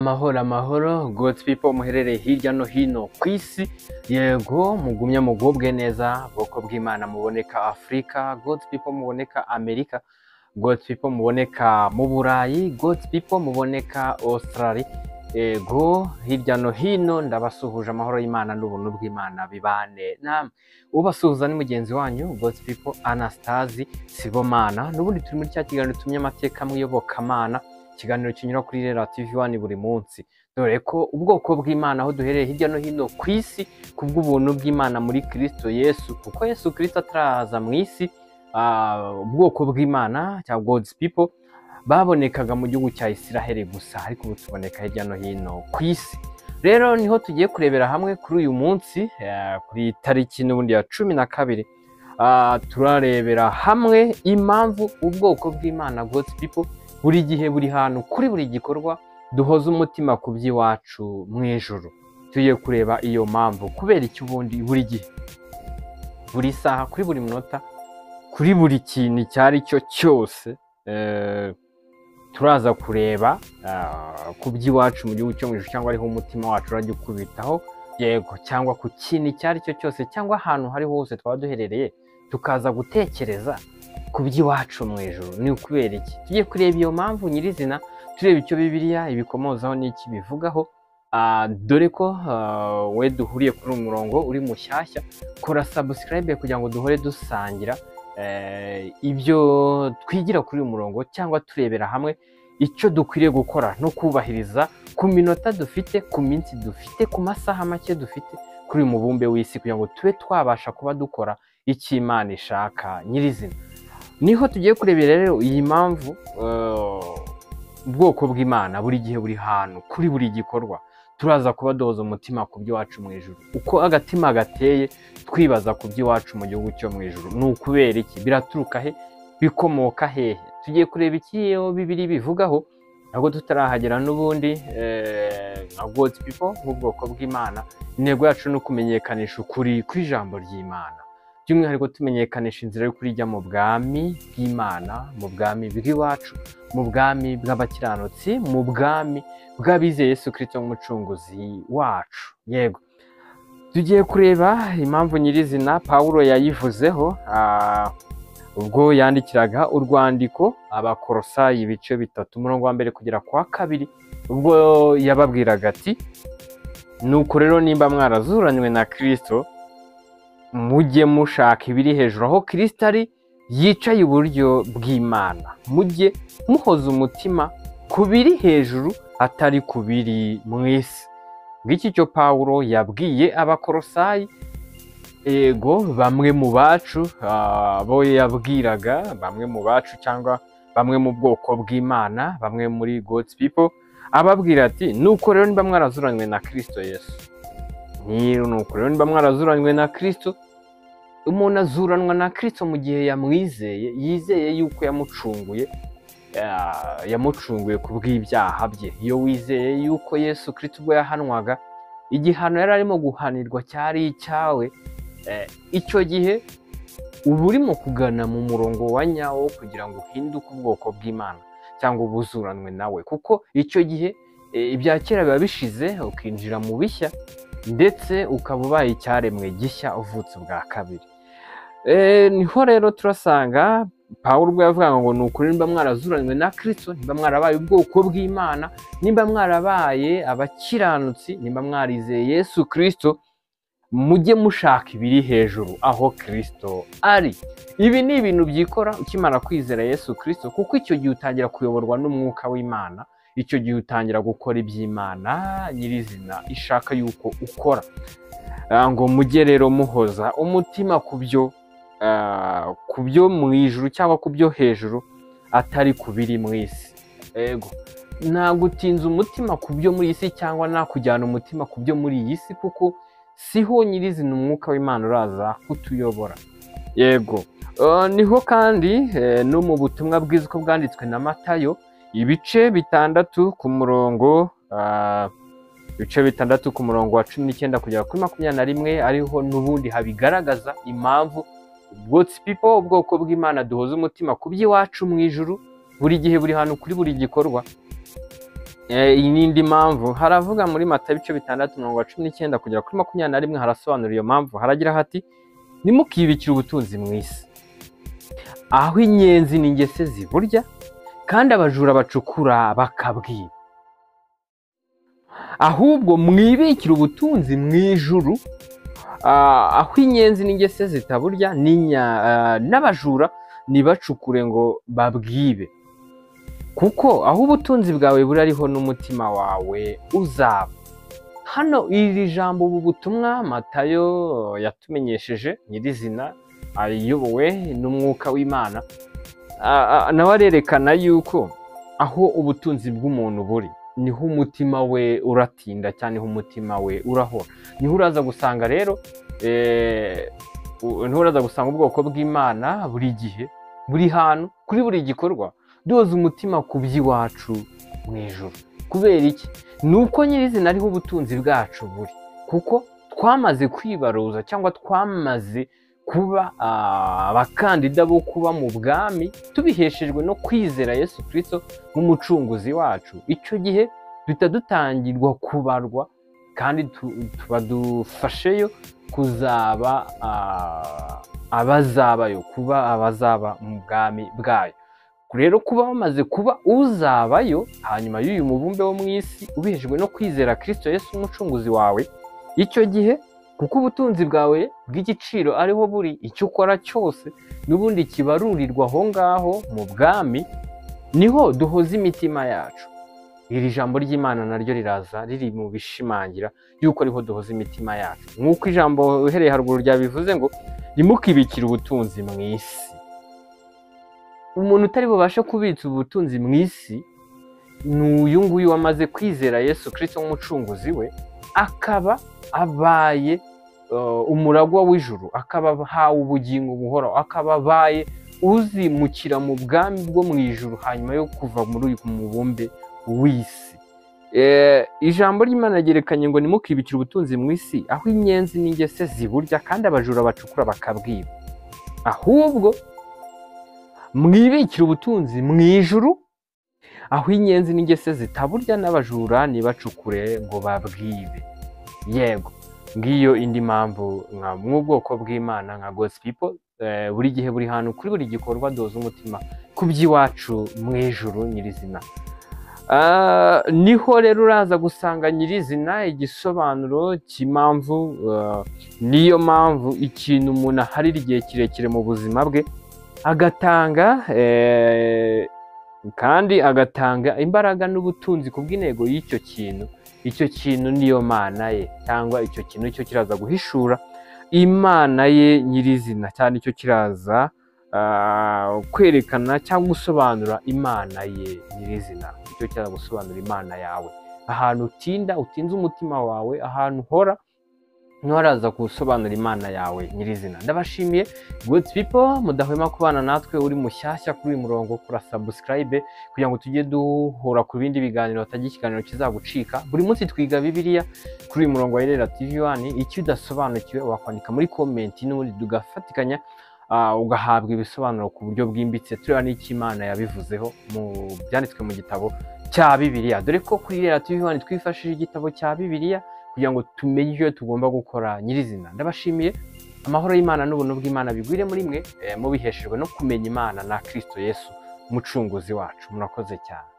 Amahoro amahoro God's people muherereye hirya no hino ku isi, yego mugumye mugubwe neza, bwoko bw'Imana muboneka Afurika, God's people muboneka Amerika, God's people muboneka mu Burayi, God's people muboneka Australia, yego hirya no hino ndabasuhuje, amahoro y'Imana n'ubuntu bw'Imana bibane namwe. Ubasuhuza ni mugenzi wanyu God's people Anastasi Sibomana. N'ubundi turi muri cya kiganiro tumye amateka mu iyobokamana, ikiganiro kinyura kuri Rera TV One buri munsi, dore ko ubwoko bw'Imana aho duherereye hirya no hino ku isi, kubw'ubuntu bw'Imana muri Kristo Yesu, kuko Yesu Kristo ataraza mu isi, ubwoko bw'Imana cyangwa God's people babonekaga mu gihugu cya Isiraheli gusa, ariko ubu tuboneka hirya no hino ku isi. Rero niho tugiye kurebera hamwe kuri uyu munsi, kuri tariki n'ubundi ya 12, turarebera hamwe impamvu ubwoko bw'Imana God's people buri gihe buri hantu kuri buri gikorwa duhoza umutima ku by'iwacu mu ijuru. Tugiye kureba iyo mpamvu, kubera iki ubundi buri gihe buri saha kuri buri munota kuri buri kintu icyo ari cyo cyose, turaza kureba ku by'iwacu mu gihugu cyo mu ijuru, cyangwa ariho umutima wacu urajya ukubitaho, yego, cyangwa ku kintu icyo ari cyo cyose, cyangwa ahantu hari hose twaba duherereye, tukaza gutekereza ku by'iwacu mu ijuru. Ni ukubera iki? Tugiye kureba iyo mpamvu nyirizina, tureba icyo Bibiliya ibikomozaho n'iki bivugaho. Dore ko we duhuriye kuri uyu murongo uri mushyashya, kora subscribe kugira ngo duhore dusangira ibyo twigira kuri uyu murongo, cyangwa turebera hamwe icyo dukwiriye gukora no kubahiriza ku minota dufite, ku minsi dufite, ku masaha make dufite kuri uyu mubumbe w'isi, kugira ngo tube twabasha kuba dukora icyo Imana ishaka nyirizina. Niho tugiye kurebera rero iyi mpamvu ubwoko bw'Imana buri gihe buri hantu kuri buri gikorwa turaza kuba duhoza umutima ku by'iwacu mu ijuru. Uko agatima gateye twibaza ku by'iwacu mu gihugu cyo mu ijuru, ni ukubera iki? Biraturuka he? Bikomoka hehe? Tugiye kureba iki iyo Bibiliya ibivugaho, ntabwo tutarahagera n'ubundi. Nka God's people, nk'ubwoko bw'Imana, intego yacu ni ukumenyekanisha ukuri kw'ijambo ry'Imana, by'umwihariko tumenyekanisha inzira y'ukuri ijya mu bwami bw'Imana, mu bwami bw'iwacu, mu bwami bw'abakiranutsi, mu bwami bw'abizeye Yesu Kristo nk'umucunguzi wacu. Yego, tugiye kureba impamvu nyirizina. Pawulo yayivuzeho ubwo yandikiraga urwandiko Abakorosayi, ibice 3 umurongo wa 1 kugera kwa 2, ubwo yababwiraga ati: nuko rero nimba mwarazuranywe na Kristo, mujye mushaka ibiri hejuru aho Kristo ari yicaye iburyo bw'Imana, mujye muhoza umutima ku biri hejuru atari ku biri mu isi. Ngiki cyo Pawulo yabwiye Abakorosayi. Ego, bamwe mu bacu, abo yabwiraga, bamwe mu bacu cyangwa bamwe mu bwoko bw'Imana, bamwe muri God's people, ababwira ati: nuko rero nimba mwarazuranywe na Kristo Yesu, nuko rero nimba mwarazuranywe na Kristo. Umuntu azuranwa na Kristo mu gihe yamwizeye, yizeye yuko yamucunguye, yamucunguye ku bw'ibyaha bye. Iyo wizeye yuko Yesu Kristo ubwo yahanwaga, igihano yari arimo guhanirwa cyari icyawe, icyo gihe uba urimo kugana mu murongo wa nyawo kugira ngo uhinduke ubwoko bw'Imana cyangwa ubuzuranwe nawe, kuko icyo gihe ibya kera biba bishize, ukinjira mu bishya, ndetse ukaba ubaye icyaremwe gishya uvutse ubwa kabiri. Niho rero turasanga Pawulo ubwo yavugaga ngo ni ukuri nimba mwarazuranywe na Kristo, nimba mwarabaye ubwoko bw'Imana, nimba mwarabaye abakiranutsi, nimba mwarizeye Yesu Kristo, mujye mushaka ibiri hejuru aho Kristo ari. Ibi ni ibintu byikora ukimara kwizera Yesu Kristo, kuko icyo gihe utangira kuyoborwa n'umwuka w'Imana, icyo gihe utangira gukora iby'Imana nyirizina ishaka yuko ukora. Ngo mujye rero muhoza umutima ku byo mu ijuru cyangwa ku byo hejuru atari ku biri mu isi. Ego, nagutinza umutima ku byo muri isi cyangwa nakujyana umutima ku byo muri iyi si, kuko siho nyirizina umwuka w'Imana uraza kutuyobora. Yego, niho kandi no mu butumwa bwiza uko bwanditswe na Matayo, ibice 6 ku murongo, ibice 6 ku murongo wa 19 kugera kuri 21, ariho n'ubundi habigaragaza impamvu God's people, ubwoko bw'Imana, duhoza umutima ku by'iwacu mu ijuru buri gihe buri hantu kuri buri gikorwa. Iyi ni indi mpamvu. Haravuga muri Matayo ibice 6:19 kugera kuri 21, harasobanura iyo mpamvu. Haragira hati: ntimukibikire ubutunzi mu isi, aho inyenzi n'ingese ziburya kandi abajura bacukura bakabwiba, ahubwo mwibikire ubutunzi mu ijuru, aho inyenzi n'ingese zitaburya n'abajura ntibacukure ngo babwibe, kuko aho ubutunzi bwawe buri ariho n'umutima wawe uzaba. Hano iri jambo, ubu butumwa Matayo yatumenyesheje nyirizina ayobowe n'umwuka w'Imana, nawe arerekana yuko aho ubutunzi bw'umuntu buri niho umutima we uratinda, cyane niho umutima we urahora. Niho uraza gusanga rero, niho uraza gusanga ubwoko bw'Imana buri gihe, buri hantu, kuri buri gikorwa duhoza umutima ku by'iwacu mu ijuru. Kubera iki? Ni uko nyirizina ariho ubutunzi bwacu buri, kuko twamaze kwibaruza cyangwa twamaze kuba abakandida bo kuba mu bwami tubiheshejwe no kwizera Yesu Kristo nk'umucunguzi wacu. Icyo gihe duhita dutangirwa kubarwa kandi tuba dufasheyo kuzaba abazabayo, kuba abazaba mu bwami bwayo. Rero kuba bamaze kuba uzabayo hanyuma y'uyu mubumbe wo mu isi ubiheshejwe no kwizera Kristo Yesu umucunguzi wawe, icyo gihe kuko ubutunzi bwawe bw'igiciro ariho buri, icyo ukora cyose n'ubundi kibarurirwa aho ngaho mu bwami, niho duhoza imitima yacu. Iri jambo ry'Imana naryo riraza riri mu bishimangira yuko ariho duhoza imitima yacu, nk'uko ijambo uhereye haruguru ryabivuze ngo ntimukibikire ubutunzi mu isi. Umuntu utari bubashe kubitsa ubutunzi mu isi ni uyu nguyu wamaze kwizera Yesu Kristo nk'umucunguzi we, akaba abaye umuragwa w'ijuru, akaba ahawe ubugingo buhoraho, akaba abaye uzimukira mu bwami bwo mu ijuru hanyuma yo kuva muri uyu mubumbe w'isi. Ijambo ry'Imana ryerekanye ngo ntimukibikire ubutunzi mu isi, aho inyenzi n'ingese ziburya kandi abajura bacukura bakabwiba, ahubwo mwibikire ubutunzi mu ijuru, aho inyenzi n'ingese zitaburya n'abajura ntibacukure ngo babwibe. Yego, ngiyo indi mpamvu nk'ubwoko bw'Imana, nka God's people, buri gihe, buri hantu, kuri buri gikorwa duhoza umutima ku by'iwacu mu ijuru nyirizina. Niho rero uraza gusanga nyirizina igisobanuro cy'impamvu, niyo mpamvu ikintu umuntu aharira igihe kirekire mu buzima bwe agatanga, kandi agatanga imbaraga n'ubutunzi ku bw'intego y'icyo kintu. Icyo kintu niyo mana ye, cyangwa icyo kintu cyo kiraza guhishura Imana ye nyirizina, cyane icyo kiraza kwerekana cyangwa gusobanura Imana ye nyirizina. Icyo kiraza gusobanura Imana yawe. Ahantu utinda, utinze umutima wawe, ahantu uhora, niho haraza gusobanura Imana yawe nyirizina. Ndabashimiye God's people mudahwema kubana natwe. Uri mushyashya kuri uyu murongo, kora subscribe kugira ngo tujye duhura ku bindi biganiro, hatagira ikiganiro kizagucika. Buri munsi twiga Bibiliya kuri uyu murongo wa Irera TV 1. Icyo udasobanukiwe wakwandika muri comment, n'ubundi tugafatikanya, ugahabwa ibisobanuro ku buryo bwimbitse, tureba n'icyo Imana yabivuzeho mu byanditswe mu gitabo cya Bibiliya. Dore ko kuri Irera TV 1 twifashishije igitabo cya Bibiliya kugira ngo tumenye icyo tugomba gukora nyirizina. Ndabashimiye, amahoro y'Imana n'ubuntu bw'Imana bigwire muri mwe, mubiheshejwe no kumenya Imana na Kristo Yesu umucunguzi wacu. Murakoze cyane.